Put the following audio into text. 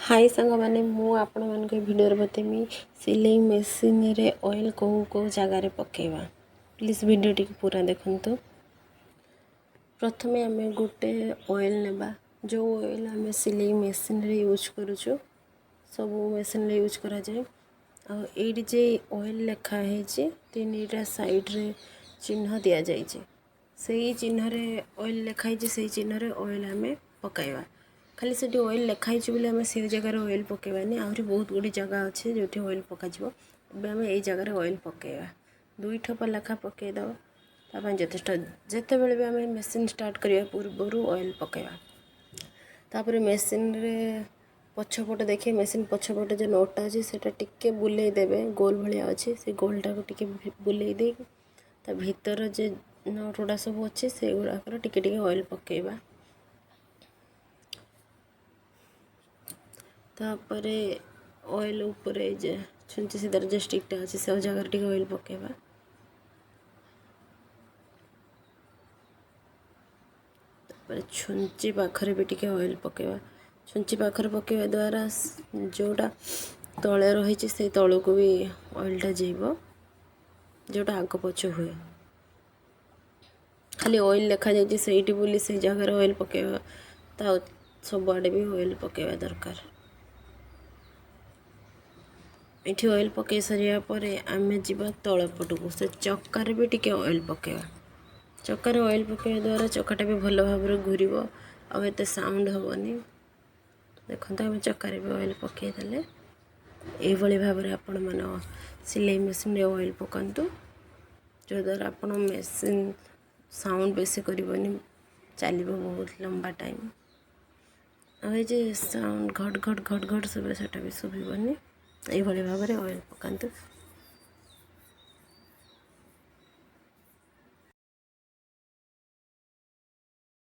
High ସାଙ୍ଗମାନେ, ମୁଁ ଆପଣମାନଙ୍କୁ ଏ ଭିଡ଼ିଓରେ ବତେଇବି ସିଲେଇ ମେସିନ୍ରେ ଅଏଲ୍ କେଉଁ କେଉଁ ଜାଗାରେ ପକାଇବା। ପ୍ଲିଜ୍ ଭିଡ଼ିଓଟିକୁ ପୁରା ଦେଖନ୍ତୁ। ପ୍ରଥମେ ଆମେ ଗୋଟେ ଅଏଲ୍ ନେବା, ଯେଉଁ ଅଏଲ୍ ଆମେ ସିଲେଇ ମେସିନ୍ରେ ୟୁଜ୍ କରୁଛୁ, ସବୁ ମେସିନ୍ରେ ୟୁଜ୍ କରାଯାଏ। ଆଉ ଏଇଠି ଯେ ଅଏଲ୍ ଲେଖା ହେଇଛି, ତିନିଟା ସାଇଡ଼୍ରେ ଚିହ୍ନ ଦିଆଯାଇଛି, ସେଇ ଚିହ୍ନରେ ଅଏଲ୍ ଲେଖା ହେଇଛି, ସେଇ ଚିହ୍ନରେ ଅଏଲ୍ ଆମେ ପକାଇବା। ଖାଲି ସେଠି ଅଏଲ୍ ଲେଖା ହେଇଛି ବୋଲି ଆମେ ସେଇ ଜାଗାରେ ଅଏଲ୍ ପକାଇବାନି, ଆହୁରି ବହୁତ ଗୁଡ଼ିଏ ଜାଗା ଅଛି ଯେଉଁଠି ଅଏଲ୍ ପକାଯିବ। ଏବେ ଆମେ ଏଇ ଜାଗାରେ ଅଏଲ୍ ପକାଇବା, 2 ଠୋପା ଲେଖା ପକାଇଦେବା, ତା ପାଇଁ ଯଥେଷ୍ଟ। ଯେତେବେଳେ ବି ଆମେ ମେସିନ୍ ଷ୍ଟାର୍ଟ କରିବା ପୂର୍ବରୁ ଅଏଲ୍ ପକାଇବା। ତାପରେ ମେସିନ୍ରେ ପଛପଟେ ଦେଖିବେ, ମେସିନ୍ ପଛପଟେ ଯେଉଁ ନଟ୍ଟା ଅଛି ସେଇଟା ଟିକେ ବୁଲେଇ ଦେବେ, ଗୋଲ ଭଳିଆ ଅଛି, ସେ ଗୋଲଟାକୁ ଟିକେ ବୁଲେଇ ଦେଇକି ତା ଭିତର ଯେ not ଗୁଡ଼ା ସବୁ ଅଛି ସେଗୁଡ଼ାକର ଟିକେ ଟିକେ ଅଏଲ୍ ପକାଇବା। ତାପରେ ଅଏଲ୍ ଉପରେ ଯେ ଛୁଞ୍ଚି ସିଧାର ଯେ ଷ୍ଟିକ୍ଟା ଅଛି ସେ ଜାଗାରେ ଟିକେ ଅଏଲ୍ ପକାଇବା। ତାପରେ ଛୁଞ୍ଚି ପାଖରେ ବି ଟିକେ ଅଏଲ୍ ପକାଇବା। ଛୁଞ୍ଚି ପାଖରେ ପକାଇବା ଦ୍ୱାରା ଯେଉଁଟା ତଳେ ରହିଛି ସେଇ ତଳକୁ ବି ଅଏଲ୍ଟା ଯିବ, ଯେଉଁଟା ଆଗ ପଛ ହୁଏ। ଖାଲି ଅଏଲ୍ ଲେଖାଯାଇଛି ସେଇଠି ବୋଲି ସେଇ ଜାଗାରେ ଅଏଲ୍ ପକାଇବା, ତା ସବୁଆଡ଼େ ବି ଅଏଲ୍ ପକାଇବା ଦରକାର। ଏଠି ଅଏଲ୍ ପକାଇ ସାରିବା ପରେ ଆମେ ଯିବା ତଳ ପଟକୁ, ସେ ଚକାରେ ବି ଟିକେ ଅଏଲ୍ ପକାଇବା। ଚକାରେ ଅଏଲ୍ ପକାଇବା ଦ୍ୱାରା ଚକାଟା ବି ଭଲ ଭାବରେ ଘୁରିବ, ଆଉ ଏତେ ସାଉଣ୍ଡ ହେବନି। ଦେଖନ୍ତୁ ଆମେ ଚକାରେ ବି ଅଏଲ୍ ପକାଇଦେଲେ। ଏଇଭଳି ଭାବରେ ଆପଣମାନେ ସିଲେଇ ମେସିନ୍ରେ ଅଏଲ୍ ପକାନ୍ତୁ, ଯଦ୍ୱାରା ଆପଣ ମେସିନ୍ ସାଉଣ୍ଡ ବେଶୀ କରିବନି, ଚାଲିବ ବହୁତ ଲମ୍ବା ଟାଇମ୍। ଆଉ ଏ ଯେ ସାଉଣ୍ଡ ଘଟ ଘଟ ଘଟ ଘଟ ଶୁଭେ ସେଟା ବି ଶୁଭିବନି। ଏଇଭଳି ଭାବରେ ଅଏଲ୍ ପକାନ୍ତୁ।